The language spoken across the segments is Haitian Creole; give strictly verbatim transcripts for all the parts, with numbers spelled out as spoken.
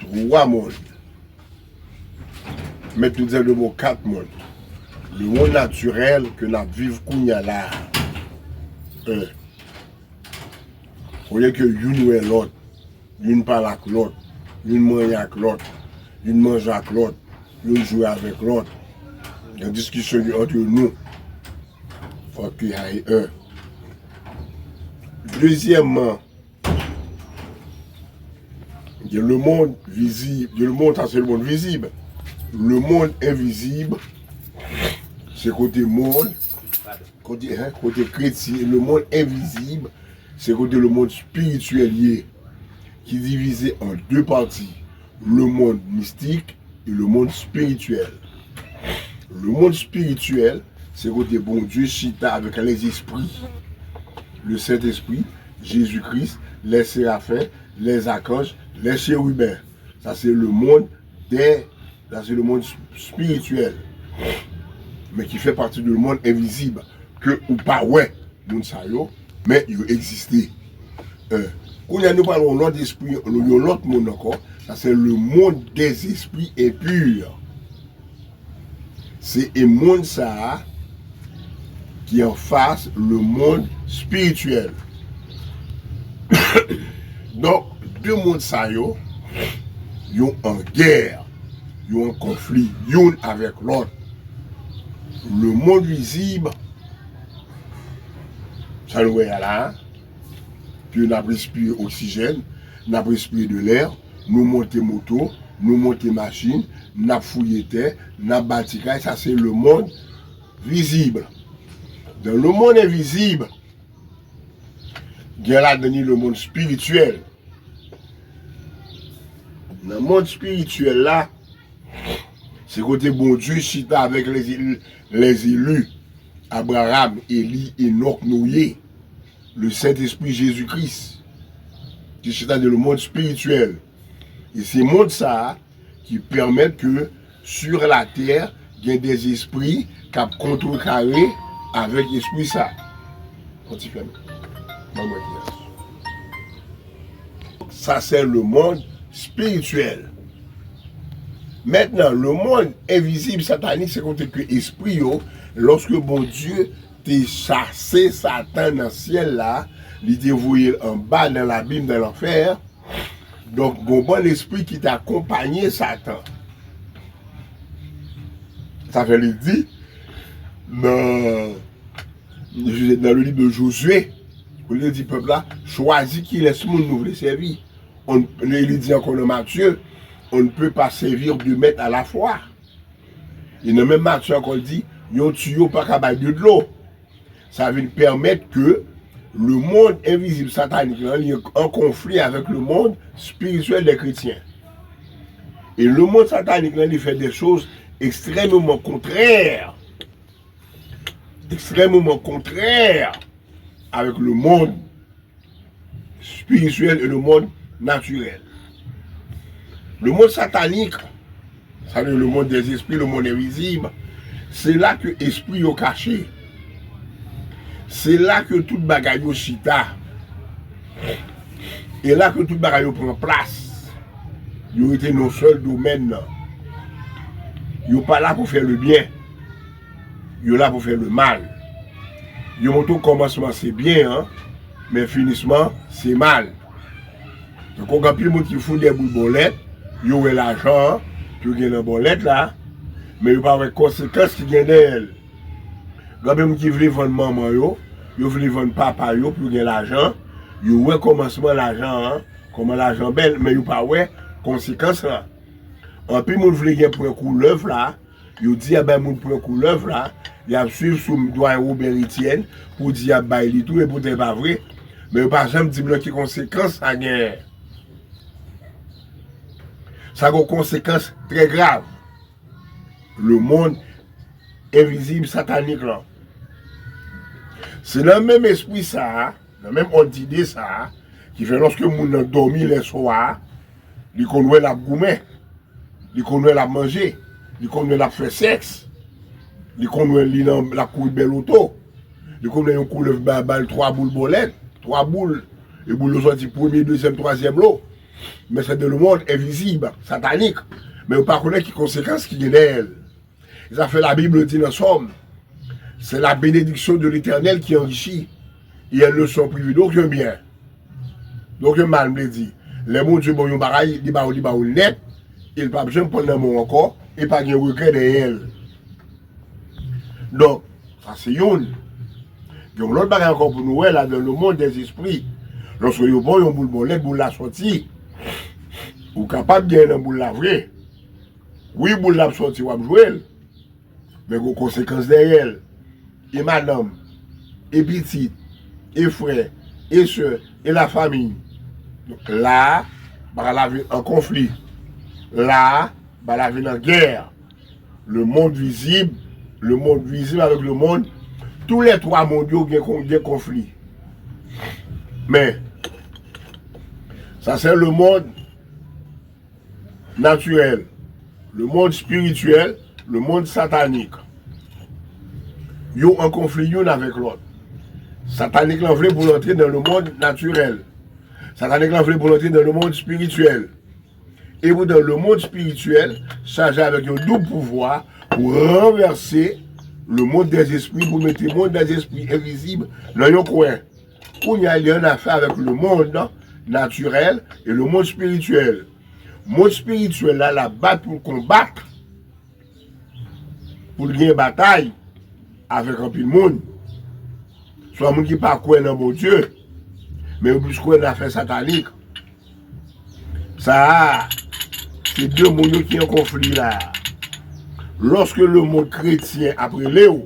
twa monn. Mèt tou di de mo, kat monn. Le monn natirèl ke n ap viv kounye a la a. En. Olye ke youn wè lòt, youn pale ak lòt, youn manyen ak lòt, youn manje ak lòt, youn jwe avèk lòt. Gen diskisyon yo ant nou. Fòk ke ay en. Dezyèmman, gen le monde visible, gen le monde, sa se le monde visible. Le monde invisible, se kote monn, kote, en, kote kretyen, le monde invisible, se kote le monde spirituel ye, ki divize an de pati, le monde mystique et le monde spirituel. Le monde spirituel, se kote Bondye chita avèk les esprits, le Saint-Esprit, Jésus-Christ, les séraphins, les archanges, les chérubins. Sa se le monde des, sa se le monde spirituel. Men ki fè pati de le monde invisible, ke ou pa wè moun sa yo, men yo egziste. En. Kounye a nou pale yon lòt espri, yon lòt monn ankò, sa se le monde des esprits impurs. Se e monn sa a ki anfas le monde spirituel. Donk, de monn sa yo, yo an gè, yo an konfli, youn avèk lòt. Le monde visible, sa nou wè a la, ke n ap respire oksijèn, n ap respire de lè, nou monte moto, nou monte machin, n ap fouye tè, n ap bati kay, sa se le monde visible. Dans le monde invisible, gen ladan li le monde spirituel. Nan mond espirityèl la, se kote Bondye chita avèk les élus, les élus, Abraham, Eli, Enòk, Noye, le Sentespri, Jezi Kris, ki chita dans le monde spirituel. E se mond sa a ki pèmèt ke sur la terre, gen des esprits k ap kontrekare avèk espri sa. Fon ti fèmen. Ban mwen ki sa. Sa se le monde spirituel. Mentnan, le monde invisible satanik, se kote ke espri yo, lòske Bondye te chase Satan nan syèl la, li te voye l anba nan labim, nan lanfè. Donk, gon bann espri ki te akonpaye Satan. Sa fè li di nan, nan le livre de Josué, kote li di pèp la, chwazi kilès moun nou vle sèvi. On, li, li di ankò nan Matthieu, on ne peut pas servir deux maîtres à la fois. E nan menm Matthieu ankò, li di, yon tiyo pa ka bay de dlo. Sa vin pèmèt ke le monde invisible satanik lan, li an konfli avèk le monde spirituel des chrétiens. E le monde satanik lan, li fè des choses extrêmement contraires, extrêmement contraires avec le monde spirituel et le monde naturel. Le monde satanique, sa vle di le monde des esprits, le monde invisible, se la ke espri yo kache. Se la ke tout bagay yo chita. E la ke tout bagay yo pran plas. Yo rete nan sèl domèn nan. Yo pa la pou fè le byen. Yo la pou fè le mal. Yo montre w kòmansman se byen an, men finisman se mal. Tankou gen anpil moun ki fou de boul bòlèt, yo wè lajan an, ke gen nan bòlèt la, men yo pa wè konsekans ki gen dèyè l. Gen anpil moun ki vle vann manman yo, yo vle vann papa yo pou yo gen lajan, yo wè kòmansman lajan an, kòman lajan bèl, men yo pa wè konsekans lan. Anpil moun vle gen pwen koulèv la, yo di y ap bay moun pwen koulèv la, y ap swiv sou dwayen Robert Etienne pou di y ap bay li tou, e poutan e pa vre. Men yo pa janm di m nan ki konsekans sa genyen. Sa gen konsekans trè grav. Le monde invisible satanik lan. Se nan menm espri sa a, nan menm òd dide sa a, ki fè lòske moun nan dòmi lè swa a, li konn wè l ap goumen. Li konn wè l ap manje. Li konn wè l ap fè sèks. Li konn wè li nan, l ap kouri bèl oto. Li konn wè yon koulèv ba, ba l twa boul bòlèt, twa boul. E boul yo sòti premye, dezyèm, twazyèm lo. Mais c'est dans le monde invisible, satanique. Men yo pa konnen ki konsekans ki gen dèyè l. E sa fè Labib di nan Sòm, c'est la bénédiction de l'Éternel qui enrichit, et elle ne s'en prive d'aucun bien, d'aucun mal, m vle di. Lè Bondye ba w yon bagay, li ba w, li ba w l nèt, e l p ap janm pran l nan men w ankò, e pa gen regrè dèyè l. Donk, sa se youn. Gen yon lòt bagay ankò pou nou wè la, dans le monde des esprits. Lòske yo ba w yon boul bòlèt, boul la sòti. Ou kapab gen nan boul la vre. Wi, boul la ap sòti, w ap jwe l. Men gen konsekans dèyè l. E madanm, e pitit, e frè, e sè, e lafanmi. Donk la, bagay la vin an konfli. La, bagay la vin an gè. Le monde visible, le monde visible avec le monde, tous les trois mondes yo gen, kon- gen konfli. Men, sa se le monde naturel, le monde spirituel, le monde satanique. Yo an konfli youn avèk lòt. Satanik lan vle pou l antre dans le monde naturel. Satanik lan vle pou l antre dans le monde spirituel. E poutan, le monde spirituel chaje avèk yon doub pouvwa pou ranvèse le monde des esprits, pou mete monde des esprits envizib nan yon kwen. Kounye a, li an afè avèk le monde naturel e le monde spirituel. Mond espirityèl la, l ap bat pou l konbat, pou l gen batay avèk anpil moun. Swa moun ki pa kwè nan Bondye, men yo plis kwè nan afè satanik. Sa a, se de moun yo ki an konfli la. Lòske lemonn kretyen ap rele w,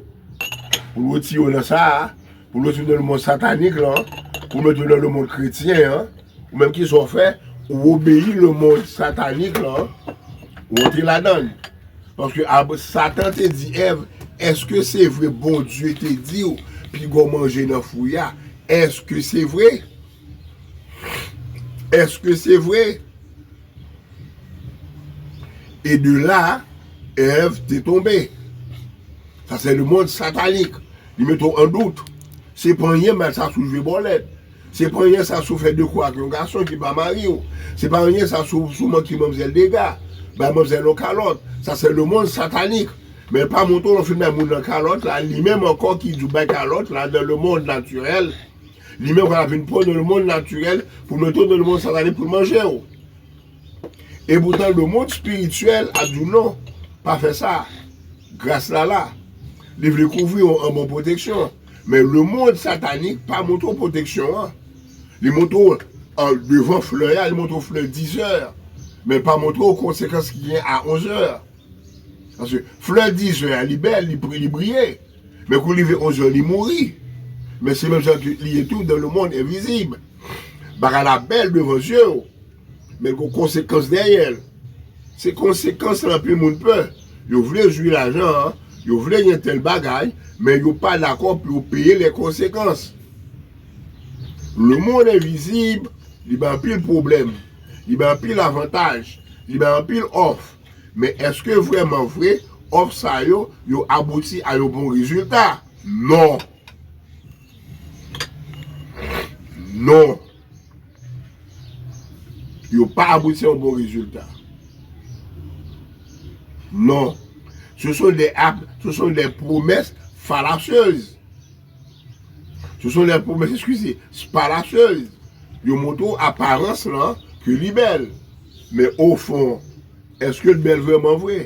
pou l retire w nan sa a, pou l retire w nan lemonn satanik lan, pou l mete w nan lemonn kretyen an, ou menm ki sa w fè, ou obeyi lemonn satanik lan, ou antre ladan l. Paske Ab- Satan te di Èv, èske se vre Bondye te di w piga w manje nan fwi a? Èske se vre? Èske se vre? E de la, Èv te tonbe. Sa se lemonn satanik. Li mete w an dout. Se pa anyen mal sa si w jwe bòlèt. Se pa anyen sa si w fè de kou ak yon gason ki pa mari w. Se pa anyen sa si w, si w manke manmzèl dega. Bay manmzèl yon kalòt. Sa se lemonn satanik. Men l pa montre w lè w fin bay moun nan kalòt la, li menm ankò ki di w bay kalòt la, dans le monde naturel, li menm pral vin pran w nan lemonn natirèl pou mete w nan lemonn satanik pou l manje w. E poutan, lemonn espirityèl ap di w non, pa fè sa. Gras la la. Li vle kouvri w an ban w pwoteksyon. Men lemonn satanik pa montre w pwoteksyon an. Li montre w, an, devan flè a, li montre w flè dizè. Men l pa montre w konsekans ki gen a onzè. Paske flè dizè a, li bèl, li, pri- li briye. Men kou l rive onzè, li mouri. Men se menm jan ke li ye tou dans le monde invisible. Bagay la bèl devan zye w, men l gen konsekans dèyè l. Se konsekans lan anpil moun pè. Yo vle jwi lajan an, yo vle gen tèl bagay, men yo pa dakò pou yo peye lè konsekans. Lemonn envizib, li bay anpil pwoblèm, li bay anpil avantaj, li bay anpil òf. Men èske vrèman vre, òf sa yo, yo abouti a yon bon rezilta? Non. Non. Yo pa abouti a yon bon rezilta. Non. Ce sont des, ap- ce sont des promesses fallacieuses. Ce sont des promesses, excusez, fallacieuses. Yo montre w aparans lan ke li bèl. Men o fon, èske l bèl vrèman vre?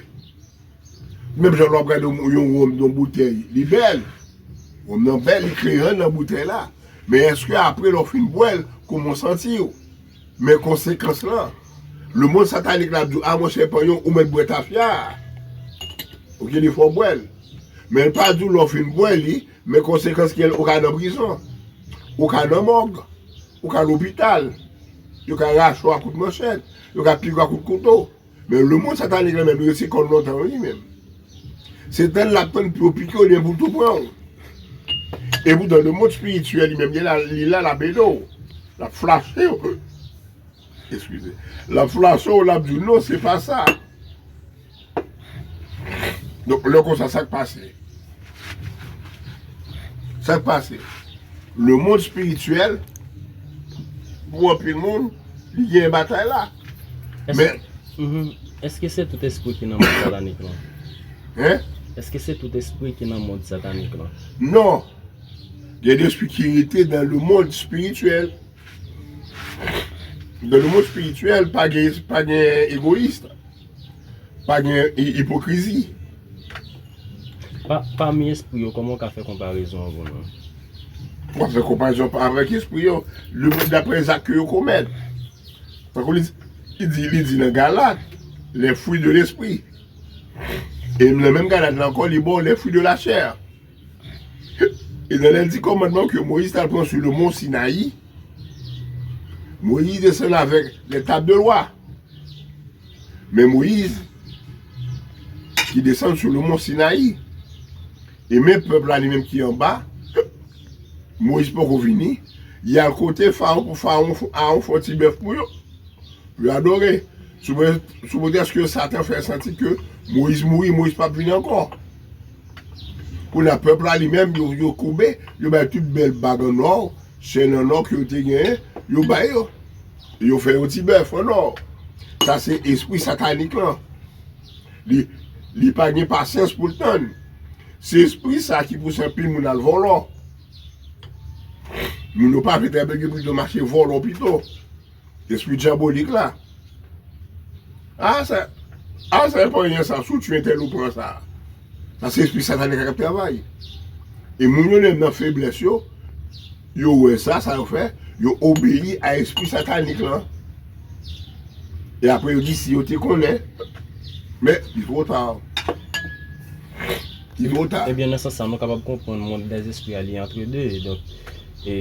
Menm jan lè w ap gade yon, yon wonm nan boutèy, li bèl. Wonm nan bèl, li kleren nan boutèy la. Men èske apre lè w fin bwè l, kòman w santi w? Men konsekans lan. Lemonn satanik la ap di w, a monchè, panyen w, ou mèt bwè tafya a. Oke, li fè w bwè l. Men l pa di w lè w fin bwè li, men konsekans ki gen, ou ka nan prizon. Ou ka nan mòg. Ou ka lopital. Yo ka rache w a kout manchèt. Yo ka pike w a kout kouto. Men lemonn satanik la menm, li rete kò l lontan wi li menm. Se tann l ap tann pou yo pike w oubyen pou l tou pran w. E poutan lemonn espirityèl li menm, li la, li la, l ap ede w. L ap flache w. Eskize. L ap flache w, l ap di w non, se pa sa. Donk, lè konsa, sa k pase? Sa k pase? Lemonn espirityèl, pou anpil moun, Li gen batay la. Èske, Men, Mhm. Èske se tout espri ki nan mond satanik lan? Hein? Èske se tout espri ki nan mond satanik lan? Non. Il y a des esprits qui étaient dans le monde spirituel. Dans le monde spirituel, pa gen, pa gen egoyis. Pa gen i- ipokrizi. Pa, pami espri yo, kòman w ka fè konparezon an pou nou? Ou ka fè konparezon pa avèk espri yo. Le monde d'après zak ke yo komèt. Tankou li, li di, li di nan Galat, les fruits de l'esprit. E nan menm Galat la ankò, li ba w les fruits de la chair. E nan lè l di kòmandman ke Moyiz t al pran sou le mont Sinayi, Moyiz desann avèk les tables de loi. Men Moyiz, ki desann sou le mont Sinayi, e men pèp la li menm ki anba, Moyiz poko vini, y al kote Farawon pou Farawon, Arawon fè yon ti bèf pou yo. Pou yo adore. Sou, sou pretèks ke Satan fè santi ke Moyiz mouri, Moyiz p ap vini ankò. Kounye a, pèp la li menm, yo, yo koube, yo bay tout bèl bag an nò, chèn an nò ke yo te genyen, yo bay yo. Yo fè yon ti bèf an nò. Sa se espri satanik lan. Li, li pa gen pasyans pou l tann. Se espri sa ki pouse anpil moun al vòlò. Moun yo pa vle travay, yo plito mache vòlò pito. Espri dyabolik la. A sa, a sa e pa anyen sa, si w tye entèl ou pran sa. Sa se espri satanik la k ap travay. E moun yo menm nan feblès yo, yo wè sa, sa yo fè, yo obeyi a espri satanik lan. E apre yo di si yo te konnen, men li twò ta. Li twò ta. Ebyen, nan sans sa, nou kapab konprann mond dèzespri a li antre de. Donk, e,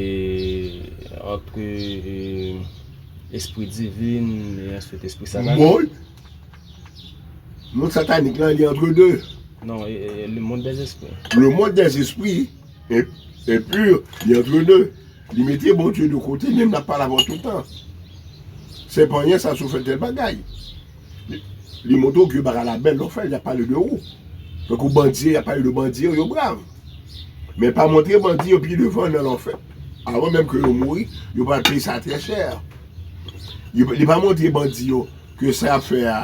antre e, espri divin e answit espri satanik. Mond, mond satanik lan, li antre de. Non, e, e, le monde des esprits. Le monde des esprits est, est pur, li antre de. Li mete Bondye de kote, menm n ap pale avè w tout tan. Se pa anyen sa si w fè tèl bagay. Li, li montre w ke bagay la bèl lè w fè l, y ap pale de ou. Tankou bandi, y ap pale de bandi yo, yo brav. Men pa montre bandi yo pi devan nan lanfè. Avan menm ke yo mouri, yo pral peye sa trè chè. Yo, li pa montre bandi yo ke sa y ap fè a,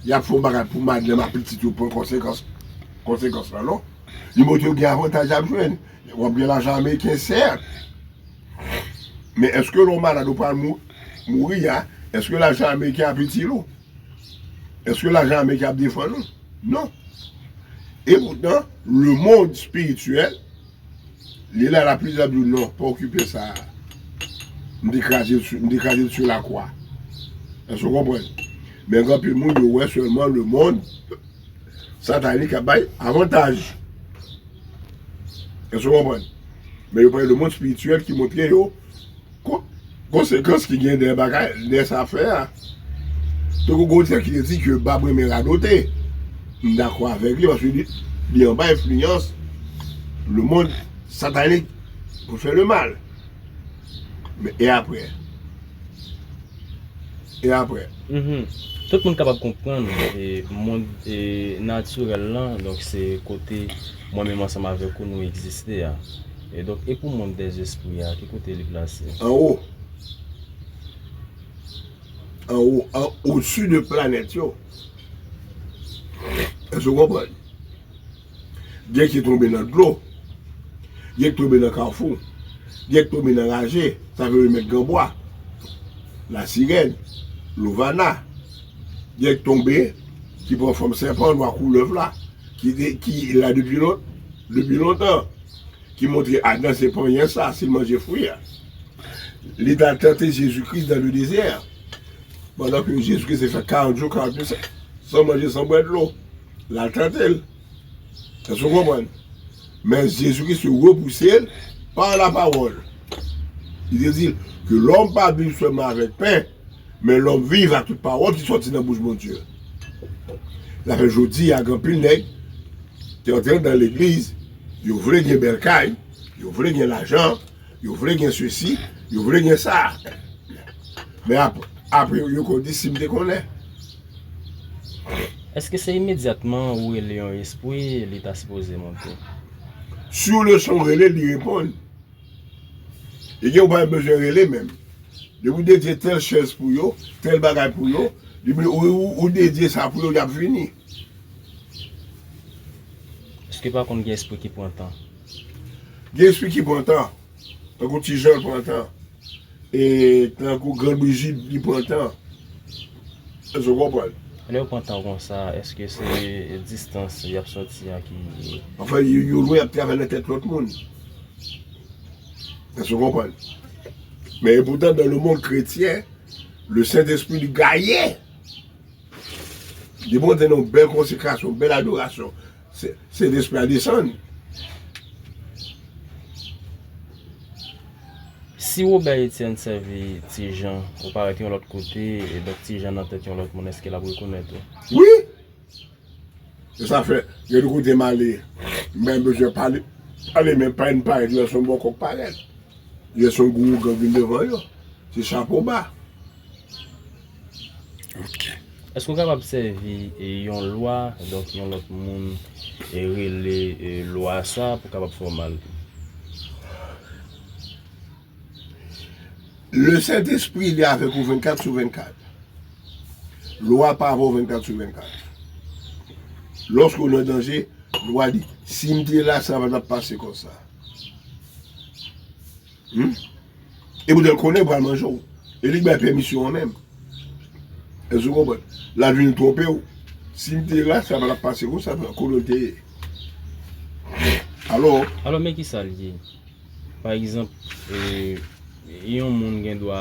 y ap fè yon bagay pou madanm ak pitit yo pran konsekans, konsekans lan, non. Li montre yo gen avantaj y ap jwenn. W ap gen lajan ameriken, sèt. Men èske lè w malad ou pral mou-, mouri a, èske lajan ameriken ap itil ou? Èske lajan ameriken ap defann ou? Non. E poutan, le monde spirituel, li la la plizyè di w non, pa okipe sa. M te kraze l sou, m te kraze l sou lakwa. Èske w konprann? Men gen anpil moun yo wè sèlman le monde satanik ap bay avantaj. Èske w konprann? Men yo pale de mond espirityèl ki montre yo kon-, konsekans ki gen dèyè bagay, dèyè sa fè a. Tankou gen yon tèks ki te di ke bab renmen radote. M dakò avèk li paske li, li anba enfliyans le monde satanik pou fè le mal. Men e apre? E apre? Mhm. Tout moun kapab konprann e, mond e, natirèl lan, donk se kote mwen menm ansanm avèk ou nou egziste a. E donk, e pou mond dèzespri a, ki kote li plase? Anwo. Anwo, an, odsi de planèt yo. Èske w konprann? Gen ki tonbe nan dlo. Gen ki tonbe nan kafou. Gen ki tonbe nan raje. Sa vle yo met ganbwa. Lasirèn. Louvana. Gen ki tonbe, ki pran fòm sèpan nwa koulèv la. Ki, te- ki la depi lon, depi lontan. Ki montre Adan se pa anyen sa, si l manje fwi a. Li t al tante Jezi Kris dan le dezè. Pandan ke Jezi Kris te fè karant jou, karant nuit san, san manje, san bwè dlo. L al tante l. Èske w konprann? Men Jezi Kris te repouse l pa la pawòl. Li te di l ke lòm pa viv sèlman avèk pen, men lòm viv ak tout pawòl ki sòti nan bouch Bondye. Sa fè jodi a, gen anpil nèg ki antre nan legliz, yo vle gen bèl kay, yo vle gen lajan, yo vle gen sesi, yo vle gen sa. Men ap, apre yo konn di si m te konnen. Èske se imedyatman ou rele yon espri, li ta sipoze monte? Si w le son rele, li reponn. E gen ou pa bezwen rele menm. Depi w dedye tèl chèz pou yo, tèl bagay pou yo, depi ou, ou, ou dedye sa pou yo, y ap vini. Èske pa konn gen espri ki pran tan? Gen espri ki pran tan. Tankou Ti Jan pran tan. E tankou Gran Brijid li pran tan. Èske w konprann? Lè yo pran tan konsa, èske se distans y ap sòti a ki. Anfen, yo, yo lwen ap travay nan tèt lòt moun. Èske w konprann? Men epoutan, dans le monde chrétien, le Saint-Esprit li gaye. Depi w antre nan yon bèl konsekrasyon, bèl adorasyon, Sentespri a desann. Si Wobè Etyèn sèvi Ti Jan, ou parèt yon lòt kote, e donk Ti Jan nan tèt yon lòt moun, èske l ap rekonèt ou? Wi! Se sa fè, gen de kote m ale, m pa bezwen pale, pale men pa n parèt, lè se yon bòkò k parèt. Lè se yon gwo ougan vin devan yo. Se chapo ba. Ok. Èske w kapab sèvi yon lwa, donk yon lòt moun e rele lwa sa pou kapab fè w mal? Le Sentespri li avèk ou vennkat sou vennkat. Lwa pa avè w vennkat sou vennkat. Lòske w nan danje, lwa di, si m te la, sa pa t ap pase konsa. Hmm? Epoutan l konnen l pral manje w. E li k bay pèmisyon an menm. Èske w konprann? L ap vin twonpe w. Si m te la, sa pa t ap pase konsa, kote l te ye. Alò. Alò, men kisa l ye? Pa egzanp, e, yon moun gen dwa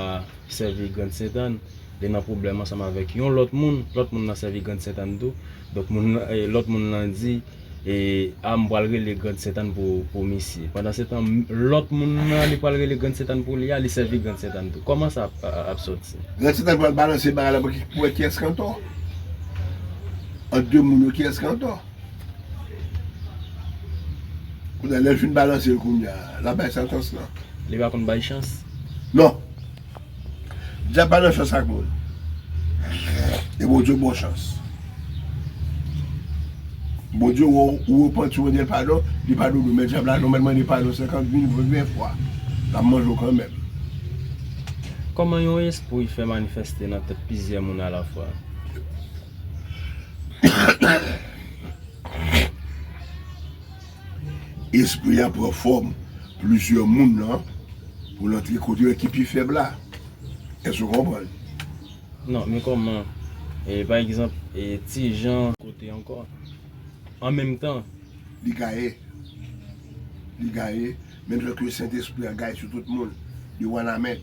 sèvi Grand Sentàn, li nan pwoblèm ansanm avèk yon lòt moun, lòt moun nan sèvi Grand Sentàn tou. Donk, moun, e, lòt moun nan di, e, a, m pral rele Grand Sentàn pou, pou misye. Pandansetan, lòt moun nan, li pral rele Grand Sentàn pou li a, li sèvi Grand Sentàn tou. Kòman sa ap, ap sòti? Grand Sentàn pral balanse bagay la pou ki, pou wè kiyès ki antò. Ant de moun yo, kiyès ki antò. Kounye a, lè l fin balanse l kounye a, l ap bay santans lan. Li pa konn bay chans? Non. Dyab pa nan chans ak moun. E Bondye ba w chans. Bondye wè w, ou repanti, ou mande l padon, li padone w. Men dyab la, non, mèt mande padon senkant mil, ven fwa. L ap manje w kanmenm. Kòman yon espri fè manifeste nan tèt plizyè moun alafwa? Espri a pran fòm plizyè moun nan pou l antre kote ki pi fèb la. Èske w konprann? Non, men kòman, e, pa egzanp, e, Ti Jan kote ankò? An menm tan. Li gaye. Li gaye. Menm jan ke Sentespri a gaye sou tout moun. Li Wanament.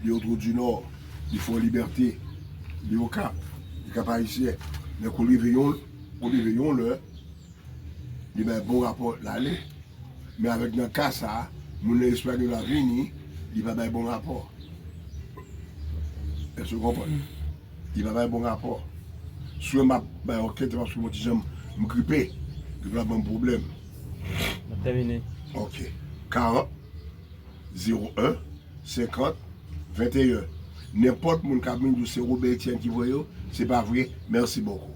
Li Otwodinò. Li Fò Libète. Li Okap. Li Kap Ayisyen. Men kou rive yon, kou rive yon lè, li bay bon rapò, l ale. Men avèk nan ka sa a, moun nan espwa gen dwa vini, li pa bay bon rapò. Èske w konprann? Li pa bay bon rapò. Swen m ap bay okenn tan paske mwen ti jan m gripe. Gripe la ban m pwoblèm. N ap tèmine. Ok. Karant, zewo en, senkant, venteyen. Nenpòt moun k ap vin di w se Robert Etienne ki voye w, se pa vre. Mèsi bokou.